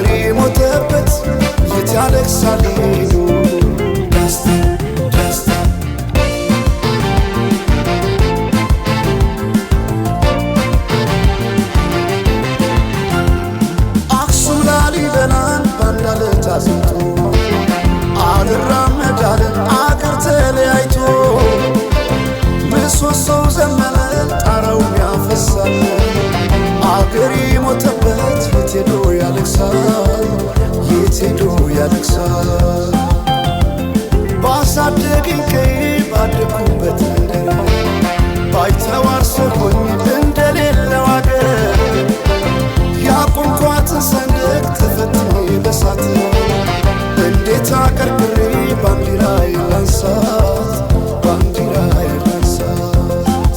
አገሬ ሞተበት የት ያለቅሳል ሄዶ ደስታ ደስታ። አክሱም ላሊበላን ባንዳለት አዝምቶ አልራመድ አለ አገር ተለያይቶ፣ ምሰሶው ዘመነ ጣራውም ያፈሳል። አገሬ ሞተበት የት ሄዶ ያለቅሳል፣ የት ሄዶ ያለቅሳል? ባሳደገኝ ቀዬ ባደግኩበት መንደር ባይተዋር ሰው ሆኜ እንደሌለው አገር፣ ያቆምኳትን ሰንደቅ ተፈትኜ በሳት እንዴት አቀርቅሬ ባንዲራዬን ላንሳት፣ ባንዲራዬን ላንሳት?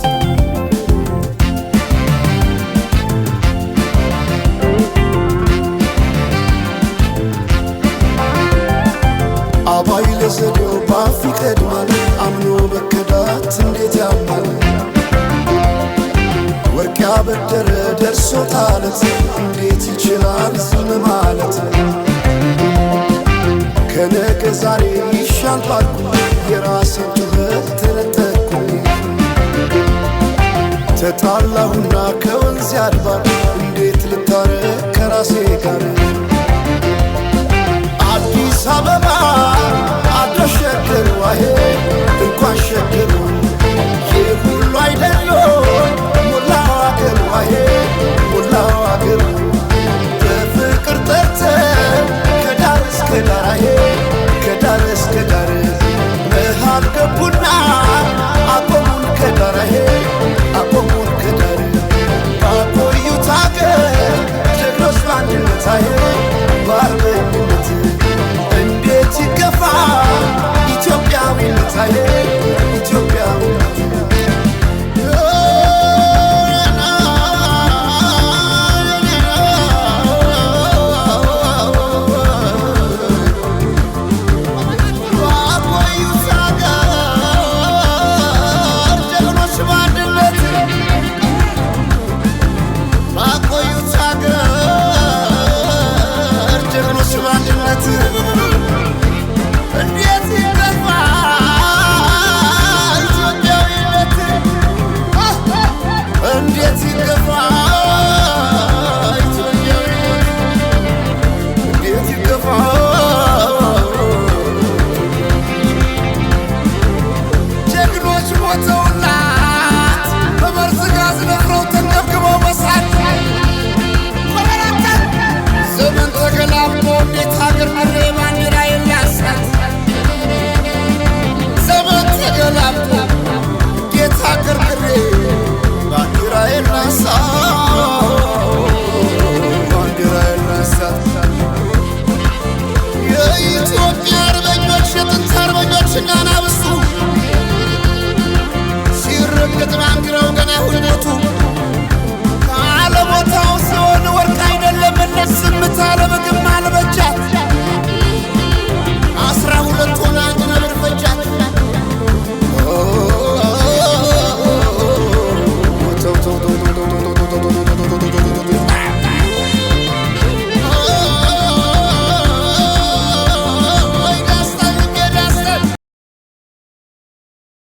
አባይ ለዘዴው ባፍ ይቀድማል፣ አምኖ መከዳት እንዴት ያማል። ወርቅ ያበደረ ደርሶታለት እንዴት ይችላል ዝም ማለት? ከነገ ዛሬ ይሻል ባልኩ የራሴን ጩኸት ተነጠቅኩኝ። ተጣላሁና ከወንዝ ያድባር እንዴት ልታረቅ ከራሴ ጋር? አዲስ አበባ አዶ ሸገር ዋሄ እንኳን ሸገሩ ይህ ሁሉ አይደሎ ሞላው አገር ዋሄ ሞላው አገር፣ በፍቅር ጠርተን ከዳር እስከ ዳር አሄ ከዳር እስከ ዳር፣ መሃል ገቡና አቆሙን ከዳር አሄ አቆሙን ከዳር። ባቆዩት አገር ጀግኖች በአንድነት አሄ በአርበኝነት እንዴት ይገፋ ኢትዮጵያዊነት አሄ ኢትዮጵያዊነት። ባቆዩት አገር ጀግኖች በአንድነት፣ ባቆዩት አገር ጀግኖች በአንድነት እንዴት ይገፋ ኢትዮጵያዊነት? እንዴት ይገፋ ኢትዮጵያዊነት? እንዴት ይገፋ? ጀግኖች ሞተውላት በመርዝ ጋዝ ነፍረው ተንገብግበው በሳት። ዘመን ተገላብጦ እንዴት ሀገር ምሬ ባንዲራ የሚያንሳት? ዘመን ተገላብጦ እንዴት ሀገር ምሬ ባንዲራ የላንሳ፣ ባንዲራ የላንሳ? የኢትዮጵያ አርበኞች የጥንት አርበኞች እና አናብስቱ ሲረገጥ ባንዲራው ገና ሁለቱ ካለቦታው ሲሆን ወርቅ አይደለምና ዝምታ ለበ